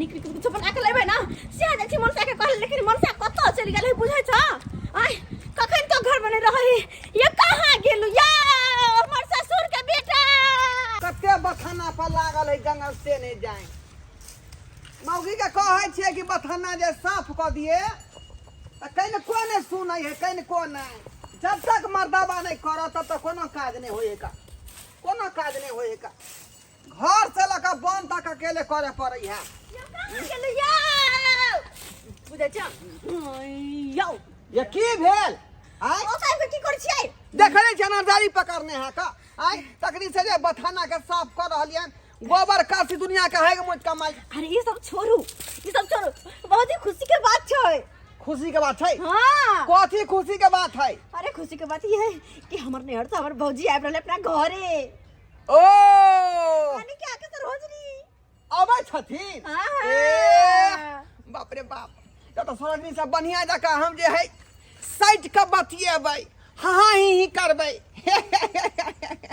नीक नीक कुछो बना के लेबै ना से जाइ छी मनसा के कहल लेकिन मनसा कतऽ चलि गेलै बुझै छ आय कखन तो घर बने रहै ये कहाँ गेलु या हमर ससुर के बेटा कते बथाना पर लागल है जंगल से नहीं जाए मौगी के कहै छियै कि बथाना जे साफ कऽ दिए तऽ कनि को नहि सुनै है कनि को नहि जब तक मर्दाबा नहि करत तब तक कोनो काज नहि होइ है का कोनो काज नहि होइ है का घर से लऽ कऽ बन तक अकेले करे पड़ै है यो कहाँ गेलु यौ बुझै छ यौ ये की भेल आय ओ साहब की करै छियै देखै नहि छियै अनारदारी पकड़ने है का आय तखनी से जे बथाना के साफ कऽ रहलियन गोबर काशी दुनिया के है मुझ कमाई अरे ये सब छोड़ू ये सब छोड़ू बहुत ही खुशी के बात छै खुशी के बात है हाँ कथी खुशी के बात है अरे खुशी के बात ये है कि हमर नैहर से हमर भौजी आबि रहले अपना घरे ओ यानी कि आके सरोजनी अबै छथिन हाँ। ए, बाप रे बाप तब तऽ सरोजनी सब बढ़िया जकाँ हम जे है सटि कऽ बतियेबै हाँ हाँ ही ही करबै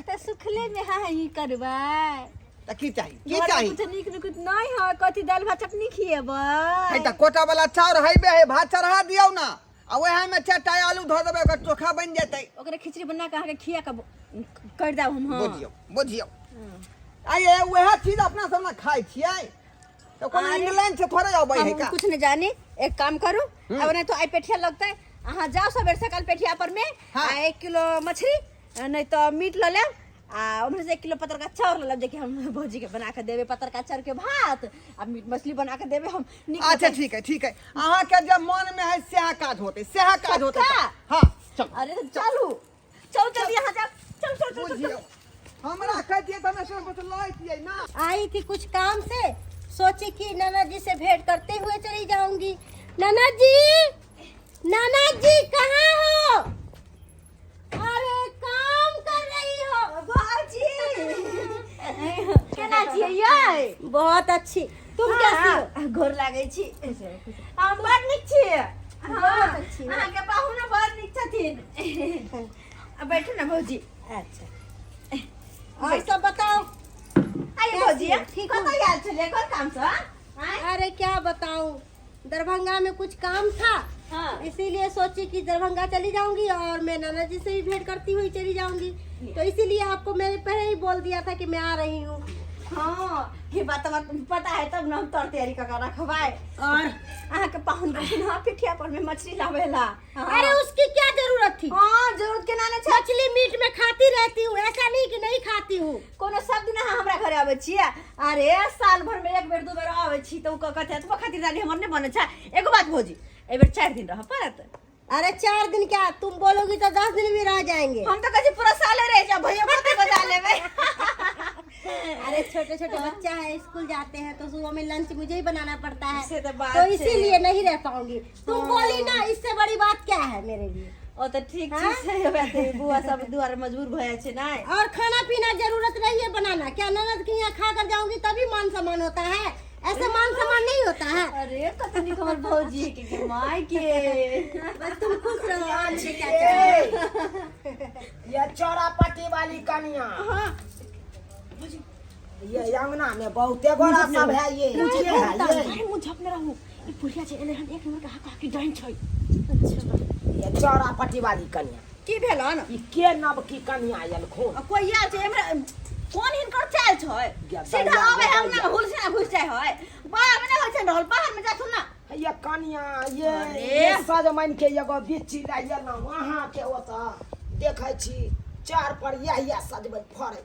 तऽ सुखले में हाँ ही करबै तऽ की चाही की घरमे चाही कुछ नीक नुकुत नहि है कथी दालि भात चटनी खिएबै है तऽ कोटा वाला चाउर हैबे है भात चढ़ा दियौ ना आ वएह में चारिटा आलू धऽ देबै ओकर चोखा बनि जेतै ओकरे खिचड़ी बना कऽ अहाँके खिया कऽ कर देब हम हाँ बुझियौ बुझियौ आ ये वएह चीज अपना सब ने खाइ छियै तऽ कोनो अरे, इंग्लैंड से थोड़े अबै है हम का कुछ नहीं जानी एक काम करू अब नहीं तो आई पेठिया लगते अहाँ जाओ सवेर सकाल पेठिया पर में हाँ। आ 1 किलो मछली नहीं तो मीट ल लेब आ उम्हर से 1 किलो पतरका चाउर ल लेब जेकि हम भौजी के बना के देबे पतरका चाउर के भात आ मीट मछली बना के देबे हम नीक अच्छा लगतै। ठीक है ठीक है अहाँ के जब मन में है सएह काज होते सएह काज होते पक्का? हाँ चल अरे तो चलू चलू जल्दी यहाँ जाओ चल चल चल बुझियौ हमरा कहतियै तऽ हमेशा बस लैतियै ना आई थी कुछ काम से सोची कि नाना जी से भेंट करते हुए चली जाऊंगी नाना जी नाना जी कहाँ हो अरे काम कर रही हो भौजी केना छियै यै बहुत अच्छी तुम कैसी हो गोर लागै छी हम बड़ नीक छी बहुत अच्छी हो। अहाँके पाहुना बड़ नीक छथिन आ बैठू ने भौजी अच्छा और सब बताओ आइए भौजी कैसी हो? ठीक हो? कतऽ आयल छलियै कोन काम सँ आँय? अरे क्या बताऊं दरभंगा में कुछ काम था हाँ। इसीलिए सोची कि दरभंगा चली जाऊंगी और मैं नाना जी से भी भेंट करती हुई चली जाऊंगी तो इसीलिए आपको मैंने पहले ही बोल दिया था कि मैं आ रही हूँ हाँ ये बात हमरा पता है तब न हम तोर तैयारी कऽ के रखबै और अहाँके पाहुन गेलखिन हँ पिठिया पर में मछली लाबेला हाँ। अरे उसकी क्या जरूरत थी हाँ जरूरत के नाने छै मछली मीट में खाती रहती हूँ ऐसा नहीं कि नहीं खाती हूँ कोनो सब दिन अहाँ हमरा घरे आबै छियै अरे साल भर में एक बेर दू बेर आबै छी तऽ ओ कहते एतबो खातिरदारी हमर नहि बनै छै एगो बात भौजी एहि बेर 4 दिन रहऽ पड़त अरे 4 दिन क्या तुम बोलोगी तो 10 दिन भी रह जाएंगे हम तऽ कहै छी पूरा साले रहि जाउ भैया कते बजा लेबै अरे छोटे छोटे बच्चा है स्कूल जाते हैं तो सुबह में लंच मुझे ही बनाना पड़ता है से तो बात तो छै। इसीलिए नहीं रह पाऊंगी तुम बोली ना इससे बड़ी बात क्या है मेरे लिए ओ तऽ ठीक छै से बात है, बुआ सब दुआरे मजबूर भऽ जाइ छै नहि और खाना पीना जरूरत नहीं है बनाना क्या ननद के यहाँ खा कर जाऊंगी तभी मान सम्मान होता है ऐसे मान सम्मान नहीं होता है अरे कते नीक हमर भौजी के के माय के बस तुम खुश रहो और मुझे क्या चाहिए ये चौरापट्टी वाली कनिया ये अंगना में बहुते गोरा सब है ये के है ये अरे मुँह झपने रहू ई बुढ़िया जे एलै हन एक नंबर के हाका हाकी डाइन छै ये चौरापट्टी वाली कनिया की भेल हन ई के नवकी कनिया आयल खून आ कोई आयल छै एमहर कोन हिनकर चाल छै गे सीधा दैया, आबै गे है अंगना दैया। में हुल से घुस जाइ है बाहर में नहि होइ छै रहल बाहर में जाथुन ना ये कनिया ये अरे। ये सजमनि के एगो बिच्ची लए एलहुँ अहाँके ओतऽ देखै छी चार पर इएह इएह सजमनि फड़ै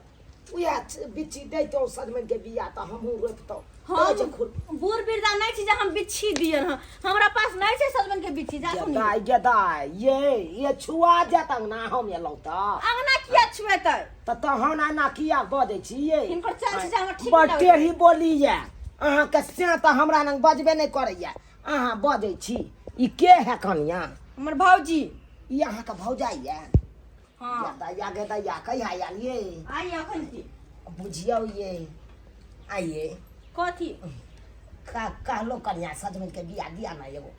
उएह बिच्ची दैतहुँ सजमनि के बिया तऽ हमहूँ रोपितहुँ हम छै खुर बूढ़ बिरदा नहि छी जे हम बिच्छी दियन हँ हमरा पास नहि छै सजमनि के बिच्छी जा सुनी दाय गे दाय ये ये छुआ जात अंगना हम एलहुँ तऽ अंगना किया छुएतै तऽ तहन एना किया बजै छी ये हिनकर चाल छै जे हमरा ठीक बड़ नहि टेढ़ी बोली ये अहाँके से तऽ हमरा लग बजबे नहि करैया अहाँ बजै छी ई के है कनिया हमर भौजी ई अहाँके भौजाइ ये हाँ दैया गे दैया कहिया आयल ये आइ अखन की बुझियौ ये आइए कथी का कहलो कनिया सजमनि के बिया दिया ना एगो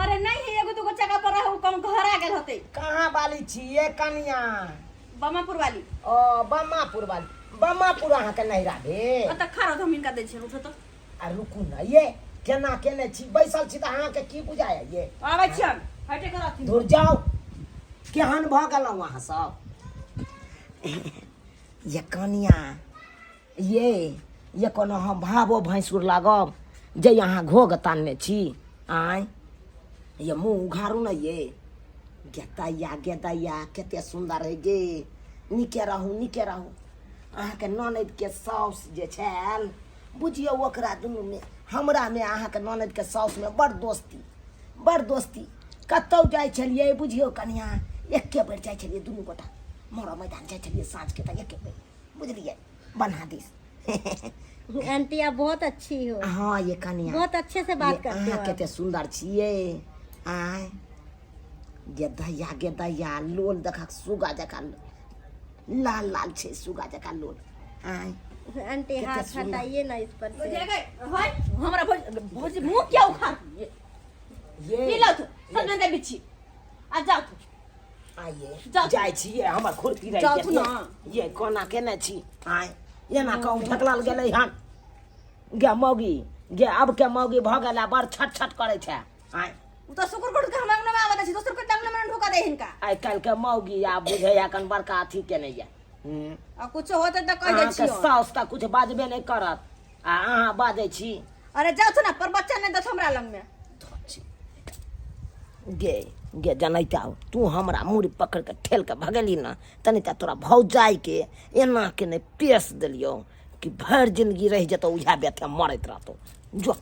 अरे नहीं है एगो दूगो जगह पर रहू कम घर आ गेल होते कहाँ वाली छी ये कनिया बमापुर वाली ओ बम्मापुर वाली बम्मापुर अहाँके नैहरा भेल ओतऽ खा रहो हम हिनका दै छियनि उठो तो आ रुकू ने ये केना केने छी बैसल छी तऽ अहाँके की बुझाय ये आबै छी हम हटे कर अथी दूर जाउ केहन भऽ गेलहुँ अहाँ सब ये कनिया ये कोनो हम भावो भैंसुर लागब जे अहाँ घोघ तानने छी आँय ये मुँह उघारू ने ये गेतैया गेदैया कते सुन्दर है गे नीके रहू नीके रहू अहाँके ननदिके साउस जे छल बुझियौ ओकरा दुनूमे हमरामे अहाँके ननदिके साउसमे बड़ दोस्ती बड़ दोस्ती कतहु जाइ छलियै बुझियौ कनिया एके बेर जाइ छलियै दुनू गोटा मोरा मैदान जाइ छलियै साँझके तऽ एके बेर बुझलियै बन्हा दिस आंटी आप बहुत अच्छी हो हाँ ये कनिया बहुत अच्छे से बात ये करते हो अहाँ आप। कते सुन्दर छियै आँय गे दैया गे दैया लोल देखक सुगा जकाँ लाल लाल छै सुगा जकाँ लोल आँय आंटी कितने हाथ सुंदर। हटाइए ना इस पर से हाय हमरा भौजी भौजी मुंह क्या उखाड़ ये ये ये लाओ तू सब दे बिच्छी आ जाओ तू आइए जाउ। जाइ छियै हमर खुरपी रहि जाउ गेल तू ना। ये कोना केने छी आँय एना कहूँ ढकलल गेलै हन गे मौगी गे अब के मौगी भऽ गेला बड़ छट छट करै छै आँय उ तो शुक्र गुड़ के हम अंगना में आवत छी दोसर के अंगना में ढोका दे हिनका आइ काल्हि के मौगी आब बुझैया कन बड़का अथी केने यऽ हूँ। आ कुछ होते त कह दे अहाँके छियो साउस तऽ कुछ बाजबे नहि करत आ अहाँ बाजै छी अरे जाउ ना पर बच्चा नहीं दस हमरा लंग में गे गे जनैता हो तू हमरा मूड़ी पकड़ के ठेल के भगेली ना तनी ता तोरा भौजाई के एना के नहि पेश देलियौ कि भरि जिंदगी रहि जेतौ उएह व्यथे मरैत रहतौ जो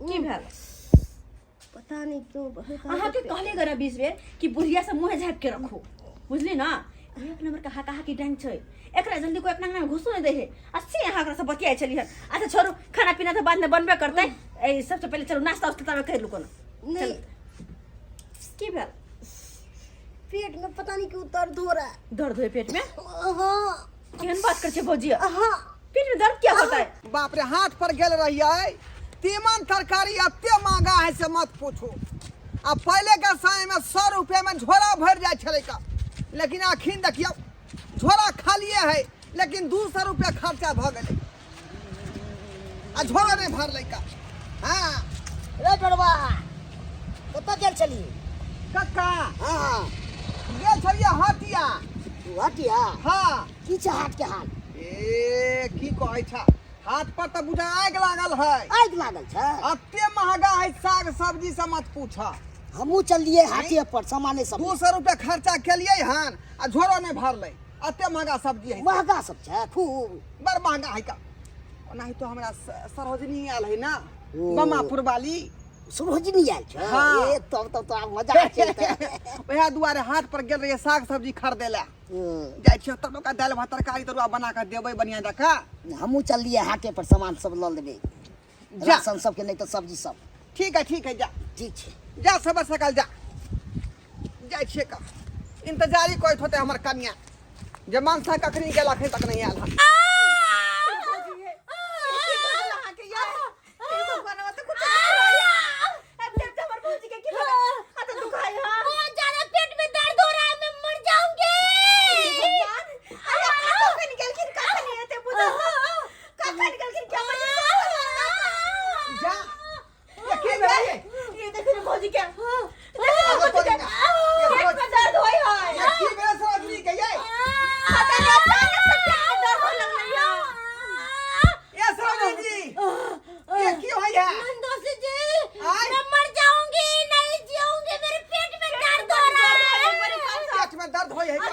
की भेल पता नहीं क्यों बहुत अहाँ के कहले गरा 20 बेर कि बुढ़िया से मुंह झाँप के रखो बुझली ना एक नंबर कहा कहा की डांग छै एकरा जल्दी कोई अपना अंगना में घुसो नहीं दे है आ से अहाँ एकरा से बतियाइ छली हन अच्छा छोड़ू खाना पीना तो बाद में बनबे करतै ए सबसे पहले चलू नाश्ता उस्ता तबे कर लू कोनो नहीं की भेल पेट में पता नहीं क्यों दर्द हो रहा है दर्द होय पेट में हाँ केहन बात कर छै भौजी हाँ पेट में दर्द क्या होता है बाप रे हाथ पर गेल रहियै तीमन तरकारी एते महंगा है से मत पूछू आ पहले के समय में 100 रुपये में झोरा भरि जाइ छलै का लेकिन अखन देखियौ झोरा खालिए है लेकिन 200 रुपया खर्चा भऽ गेलै आ झोरा नहि भरलै का हाँ रे बड़वा कतऽ गेल छली कक्का हाँ गेल छलियै हटिया तू हटिया हाँ की छै हाट के हाल ए की कहै छ हाथ पर तऽ बुझा आगि लागल है आगि लागल छै एते महंगा है साग सब्जी से मत पूछ हमहूँ चललियै हाटे पर सामाने सब 200 रुपया खर्चा केलियै हन आ झोरो नहि भरलै एते महंगा सब्जी है महगा सब छै खूब बड़ महंगा है का ओनाही तो हमरा सरोजनी आयल है ना ओ। बमापुर वाली सरोजनी आयल छै हाँ। ए तब तब तो आब मजा छै तऽ वएह दुआरे हाट पर गेल रहियै साग सब्जी खरीदे लए जाइ छियै तब ओकरा दालि भात तरकारी तरुआ बना कऽ देबै बढ़िआँ जकाँ हमहूँ चललियै हाटे पर सामान सब लऽ लेबै जा। राशन सबके नहि तऽ सब्जी सब ठीक है ठीक है जा ठीक छै जा सबर सकल जा जाइ छियै का इंतजारी करैत होतै हमर कनिया जे मनसा कखनी गेल अखन तक नहि आयल हन बहुत ज्यादा पेट में दर्द हो रहा है मैं मर जाऊंगी जा ये की भेलै ये की भेलै सरोजनी के ये ये सरोजनी जी ये की होय है नंदोसी जी आय। मैं मर जाऊंगी नहीं जीऊंगी मेरे पेट में दर्द हो रहा है पेट में दर्द होय है का?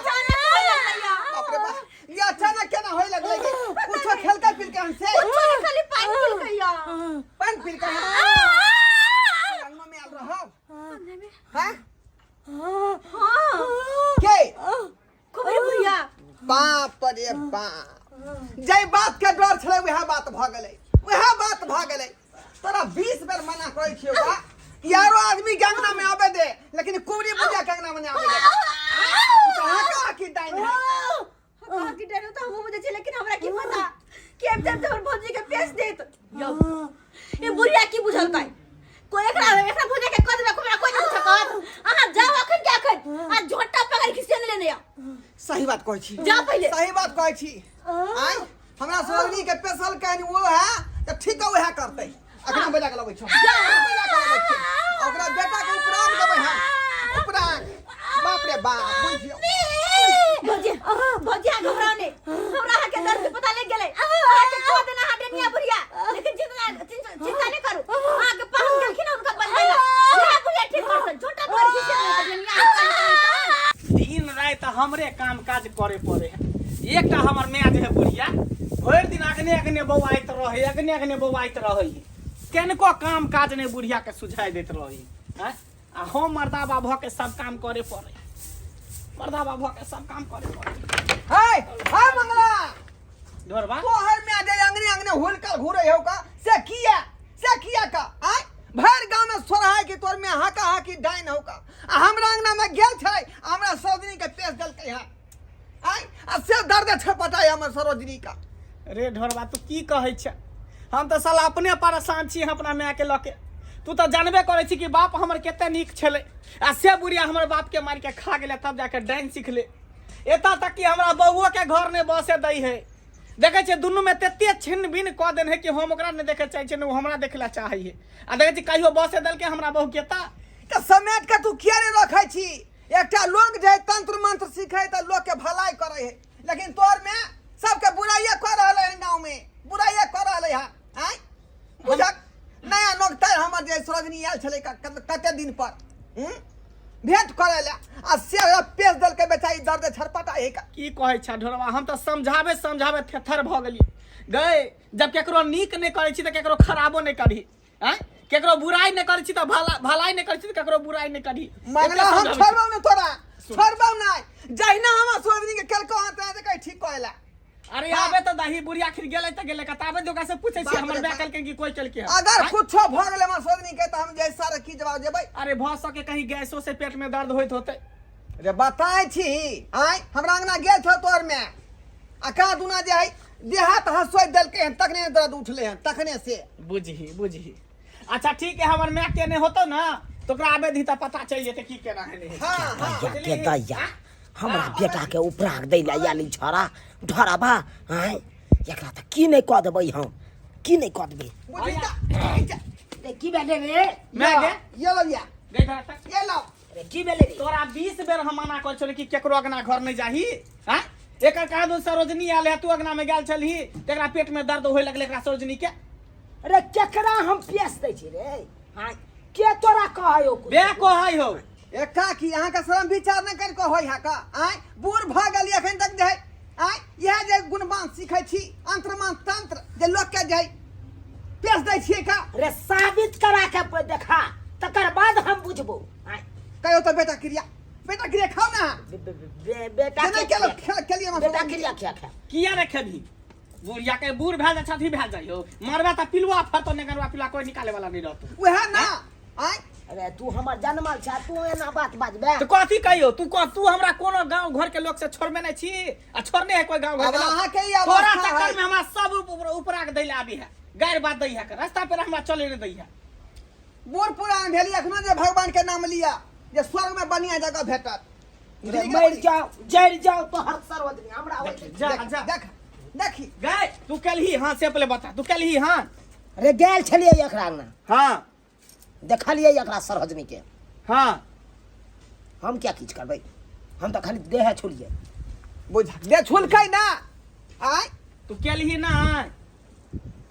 बाप रे बाप ये अचानक केना होय लगलै कि कुछो खेलकै पिलकै हन से पानि पिलकै हन अंगना में आयल रहब हैं के बाप रे बाप जै बात के डर छलै वएह बात भऽ गेलै वएह बात भऽ गेलै तोरा 20 बेर मना करै छियौ बा कि यारो आदमी के अंगना में आबे दे लेकिन कुबरी बुढ़िया के अंगना में नहीं आबे दे उ कहाँ कहाँ की डाइन है लेकिन हमरा की पता कि अब जब तोहर भौजी के पेश देत यौ ये बुढ़िया की बुझलकै कोई एकरा एकरा भौजी के कह देबे हमरा कोई नहीं सकत अहाँ जाओ अखन के अखन आ झोटा पकड़ खिसे ने लेने आओ सही बात कहै छी जा पहिले। सही बात कहै छी आय हमरा सरोजनी के पेशल कहनी वो है तऽ ठीक है वएह करतै। अखने बजा के लबै छौ, बजा के लबै छी। ओकरा बेटा के उपराग देबै हम, उपराग। बाप रे बाप, बुझियौ। भौजी, भौजी, अहाँ घबराउ नहि। हमरा अहाँके दर्द के पता लागि गेलै। अहाँके कह देना अहाँ डनिया बुढ़िया, लेकिन चिंता चिंता नहि करू। अहाँके पाहुन गेलखिन हुनका बनबै लए, वएह बुढ़िया ठीक करतै। झोटा पर खींच लेतै डनिया। दिन राति हमरे काम काज करे पड़े है। एकटा हमर माय जे है बुढ़िया, भरि दिन अगने अगने बौआइत रहे, अगने अगने बौआइत रहे, केनको काम काज नहि बुढ़िया के सुझाइ दैत रहे हैं। आ हम मर्दाबा भऽ के सब काम करे पड़े, मर्दाबा भऽ के सब काम करे पड़े। हे हे मंगला। ढोरबा। तोहर माय जे अंगने अंगने हुलकल घूरे हो का, से किया, से किया का? आय भरि गांव में सोरहाय कि तोर में हाका हाकी डाइन हो का, आ हमरा अंगना में गेल छै, हमरा सरोजनी के पेश देलकै है। आय आ से दर्द छपटाय हमर सरोजनी का। रे ढोरबा, तू की कहै छ? हम तऽ साला अपने परेशान छी अपना माय के लऽ के। तू तऽ जानबे करै छी कि बाप हमर कते नीक छलै, आ से बुढ़िया हमर बाप के मारि के खा गेलै, तब जाके डाइन सिखले। एतऽ तक कि हमरा बउओ के घर नहि बसे दै है। देखै छियै दुनू में तते छिन्न भिन्न कऽ देने है कि हम ओकरा नहि देखै चाहै छियै, ने ओ हमरा देखे लए चाहै है। आ देखै छी कहियो बसे देलकै हमरा बहू के तऽ तऽ समेट के तू किया नहि रखै छी? एकटा लोक जे तंत्र मंत्र सीखे तऽ लोक के भलाई करै है, लेकिन तोर में सबके बुराइये कऽ रहल है, गाँव में बुराइये कऽ रहल है। आँय बुझक नया नोकता हमर जे सरोजनी आयल छलै कते दिन पर भेंट करे ला, आ से पेश देलकै बेचारी, दर्द छरपटा है का। की कहै छ ढोरबा, हम तऽ समझाबे समझाबे थेथर भऽ गेलियै गए। जब केकरो नीक नहि करै छी तऽ केकरो खराबो नहि करही, आँय केकरो बुराइ नहि करै छी तऽ भला भलाई नहि करै छी तऽ केकरो बुराइ नहि करही। मंगला, एते हम समझाबै छी। छोड़बौ ने तोरा, छोड़बौ नहि। जहिना हमर सरोजनी के केलको हँ तेना कहीं ठीक करे ला। अरे आबे तऽ दही बुढ़िया आखिर गेलै तऽ गेलै कतऽ, आबे तऽ ओकरा से पूछै छी बाप हमर रे माय बाप। कहलकै कि कोइ केलकै हँ? अगर आँय? कुछो भऽ गेलै हमर सरोजनी के तऽ हम जे सारा की जवाब देबै? अरे भऽ सके कहीं गैसो से पेट में दर्द होइत होतै। रे बताय छी, आँय हमरा अंगना गेल छौ तोहर में, आ कहाँ दुना जे है देहात हंसोइ देलकै हन, तखने दर्द उठलै हन तखने से। बुझही बुझही। अच्छा ठीक है, हमर माय के नहि होतौ ने तऽ ओकरा आबे दी तऽ पता चलि जेतै की केना है नहि है। हाँ हाँ। दैया के दैया, हमरा बेटा के उपराग दै लए आयल ई छौड़ा ढोरबा। आँय एकरा तऽ की नहि कऽ देबै हम, की नहि कऽ देबै। बुझी तऽ रे की भेलै रे? माय गे। ये लो या। गई धरा तक। ये लो। रे की भेलै रे? तोरा 20 बेर हम मना कर छलियै कि केकरो अंगना घर नहि जाही। आँय एकर कहाँ दू सरोजनी आयल है, तू अंगना में गेल छलही तऽ एकरा पेट में दर्द होए लगलै एकरा सरोजनी के। रे केकरा हम पेश दै छी रे? आँय के तोरा कहै हो कुछ? बे कहै हो। एकटा की अहाँके शरम विचार नहि करि कऽ होइ है का? आँय बूढ़ भऽ गेलियै एखन तक जे है आँय इएह जे गुणवान सीखै छी अंत्रमान तंत्र जे लोकके जे है पेश दै छियै का? रे साबित करा के देखा तकर बाद हम बुझबो। आँय कहियो तऽ बेटा क्रिया, बेटा क्रिया खाउ ने अहाँ। बेटा जेना के केलहुँ, क्रिया? केलियै हमरा बेटा सरोजनी। क्रिया खिया खा। किया ने खेबही बुढ़िया के? बूढ़ भए जाइ छथि भए जाइ हो, मरबे तऽ पिलुआ फड़तो ने, गरुआ पिलुआ कोई निकाले वाला नहीं रहतो। उएह ने आँय। अरे तू हमर जनमल छ, तू एना बात बाजबे? तऽ कथी कहियो तू कह, तू हमरा कोनो गांव घर के लोग से छोड़बे नहीं छी आ छोड़ने है कोई गांव घर अब के लोग? अहाँके ई तोरा अवस्था चक्कर है। में हमरा सब उपरा के दै ले आबी है, गैर बात दै है, रास्ता पर हमरा चले नहीं दै है। बूढ़ पुरान भेली, एखनो जे भगवान के नाम लिया जे स्वर्ग में बढ़िया जगह भेटत। रे मरि जाओ जरि जाओ तोहर सरोजनी हमरा होइ छै। जा देख, जा। देख देखी गए तू कलही हाँ से पहले बता तू कलही हाँ। रे गेल छलियै एकरा अंगना। हाँ। देखलियै एकरा सरोजनी के। हाँ। हम क्या किछु करबै, हम तऽ खाली देह छुलियै। बुझ दे छुलकै ना। आय तू कलही ना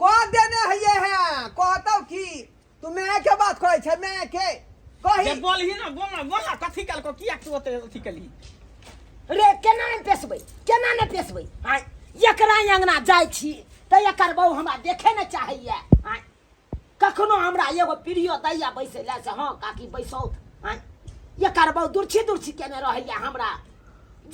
कह देने हइये है, कहतौ की तू मैं के बात करै छै, मैं के कही जे बोलही ना, बोल ना, बोल ना, कथी केलको, किया तू ओते अथी केलही? रे केना नहि पेसबै, केना नहि पेसबै? आँय एकरा अंगना जाइ छी तऽ एकर बहु हमरा देखे नहि चाहैया। आँय कखनो हमरा एगो पीढ़ियो दैया बैसै लए से हँ काकी बैसौत। आँय एकर बहु दुर्छी दुर्छी केने रहैया हमरा,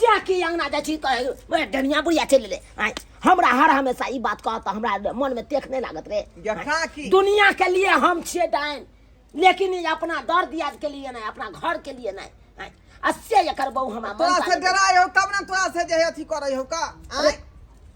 जे कि अंगना जाइ छी कहै ओए डनिया बुढ़िया चलि एलै। आँय हमरा हर हमेशा ई बात कहत तऽ हमरा मनमे तेख नहि लागत रे? गे काकी। दुनिया के लिए हम छियै डाइन, लेकिन ई अपना दर दियाद के लिए नहि, अपना घर के लिए नहि। आँय आ से एकर बहु हमरा तोरा मनसा से नहि दै। डराय हो तब ना तोरा से जे है अथी करै हो का? आँय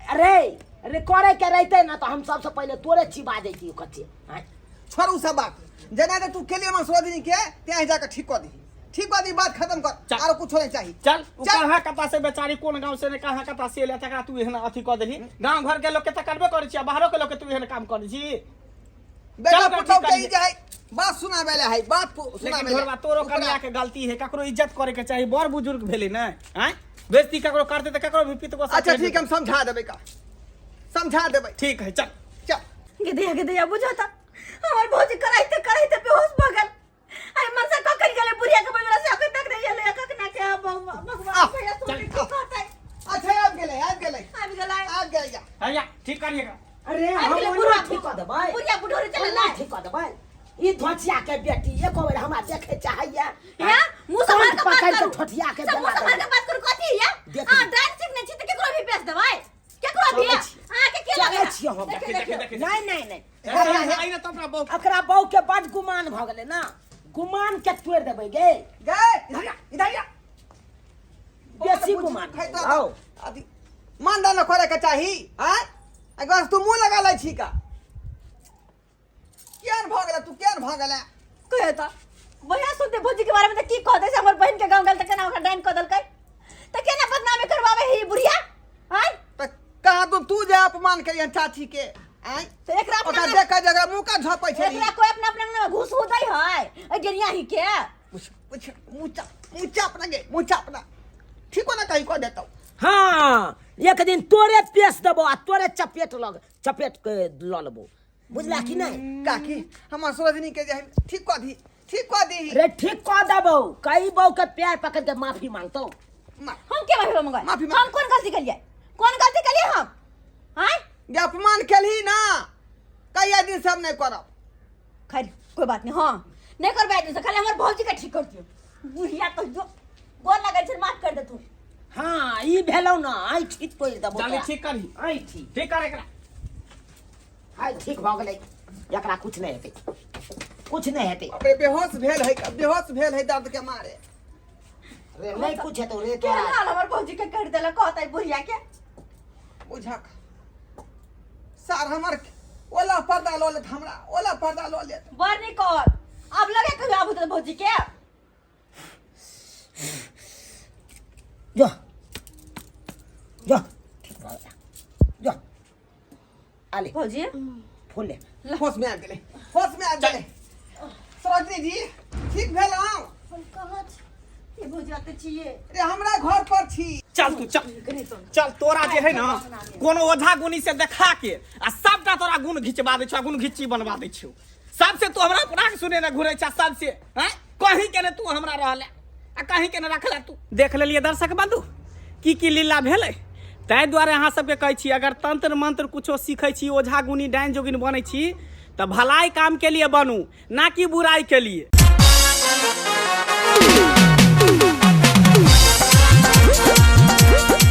अरे अरे करे के रहितै ना तऽ हम सबसँ पहिले तोरे चिबा जैतियौ कच्चे। आँय छोड़ू सब बात, जेना जे तू केलियै हमर सरोजनी के तें जाके ठीक कऽ दही। ठीक बात, ई बात खत्म कर। चल। आरो कुछो नहीं चाही। चल उ चल। कहाँ कता से बेचारी कोन गांव से ने कहाँ कता से एलै, तकरा तू एहन अथी कऽ देलही। गांव घर के लोग के तऽ करबे करै छी आ बाहरो के लोग के तू एहन काम करै छी। बेटा चल ओकरा पुतहु ठीक के कर ई जे है बात सुनाबै ले है, बात लेकिन सुनाबै ले। ढोरबा तोरो ओकरा- कनिया के गलती है, ककरो इज्जत करे के चाही, बड़ बुजुर्ग भेलै ने, आँय बेइज्जती ककरो करते तऽ ककरो भी पित गोसा अच्छा चढ़ि ठीक, हम समझा देबै का, समझा देबै। ठीक है, चल। चल। गे दैया बुझता हमर भौजी कराइते कराइते बेहोश भऽ गेल। आई मनसा कखन गेलै बुढ़िया के बजरा से अखन तक नहीं एलै कखना के भगवान। आ, भैया सुन चल, की कहतै? अच्छा आबि गेलै, आबि गेलै। आबि गेलै। आबि गेलै जा। हैया ठीक करिएगा। अरे आबि हम गेलै ओना बुढ़वा। ठीक कऽ देबै। बुढ़िया बुढ़ोरी चलल ओना ठीक कऽ देबै। ई धोचिया के बेटी एको बेर हमरा देखे चाहैया? हैं मुंह संभाल के बात पकड़ के करू। ठोठिया के सब मुंह देला संभाल के देबै। बात करू। कथी है? देख हां ली। डांस सीखने छी त केकरो भी बेच देबै, केकरो भी। चलै छी। अहाँ के के चलै लगैया? छियै हम। देखियौ, देखी, देखियौ। देखी। नहीं नहीं नहीं। आई ना तो अपना बहू। एकरा बहू के बड गुमान भऽ गेलै ना, गुमान के तोड़ि देबै गे। गे इधर आ, इधर आ। बेसी गुमान खाइ तो आओ। अथी मान दान करे के चाही। आँय एक बार तू मुँह लगा लै छी का, केहन भऽ गेलै तू, केहन भऽ गेलै? कहे त भैया सुनते भौजी के बारे में त की कहते से हमर बहन के गांव गेल त केना ओकरा डाइन क देलकै, त केना बदनामी करवावे है ई बुढ़िया? आय तऽ कहाँ तू तू जे अपमान करियन चाची के, आँय त एकरा अपना ओकरा देख के जगह मुँह का झपै छै। एकरा कोई अपना अपना में घुस हो दै है ए गेनिया ही के। पूछ पूछ, मुँह चाप, मुँह चाप ना गे, मुँह चाप ना। ठीक हो ना, कहीं कह देता। हाँ, एक दिन तोरे पेश देबो आ तोरे चपेट लग चपेट के लऽ लेबो, बुझला कि नहीं? काकी, हमर सरोजनी के जे है, ठीक कऽ दी, ठीक कऽ दी। रे ठीक कऽ देबो, कई बहू के पैर पकड़ के माफी मांगतो। हम के माफी मांगबै? माफी मांग। हम कोन गलती केलियै? कोन गलती केलियै हम? आय जे अपमान केलही ना, कहिया दिन सब नहीं करब। खैर कोई बात नहीं, हाँ नहीं करबै आदमी से, खाली हमर भौजी के ठीक कर दियो। बुढ़िया तो जो गोर लगै छै, माफ कर दे तू। हाँ ई भेलौ ना, आइ ठीक कर देबो जल्दी तोरा। ठीक करही। आइ ठीक। ठीक कर एकरा। आइ ठीक भऽ गेलै, एकरा कुछ नहि हेतै, कुछ नहि हेतै। अबे बेहोश भेल है, बेहोश भेल है दर्द के मारे। रे नहीं कुछ हेतौ रे के तोरा। हाल हमर भौजी के कर देलक, कहतै बुढ़िया के। बुझक सार हमर ओला पर्दा लऽ लेत, हमरा ओला पर्दा लऽ लेत। बड़ नहीं कर अब लगे कहियो आबू तऽ भौजी के। जो जो, ठीक भऽ गेलै, जो आले। भौजी फूल ले। होश में आबि गेलै, होश में आबि गेलै। सरोजनी जी, ठीक भेल? आउ। हम कहाँ छी ये भौजी? आते छियै रे हमरा घर पर छी। चल तू, चल चल। तोरा जे है ना कोनो ओझा गुनी से देखा के आ सबटा तोरा गुण घिचबा दै छौ आ गुण घिच्ची बनवा दै छौ सबसे। तू हमरा अपना के सुने ने घुरै छ सबसे, हैं कहीं के ने तू हमरा रहले आ कहीं के ने रखले तू। देख लेलिए दर्शक बंधु की की लीला भेलै। ताहि दुआरे अहाँ सबके कहै छी, अगर तंत्र मंत्र कुछो सीखै छी, ओझा गुनी डाइन जोगिन बनै छी तऽ भलाई काम के लिए बनू, ना कि बुराई के लिए।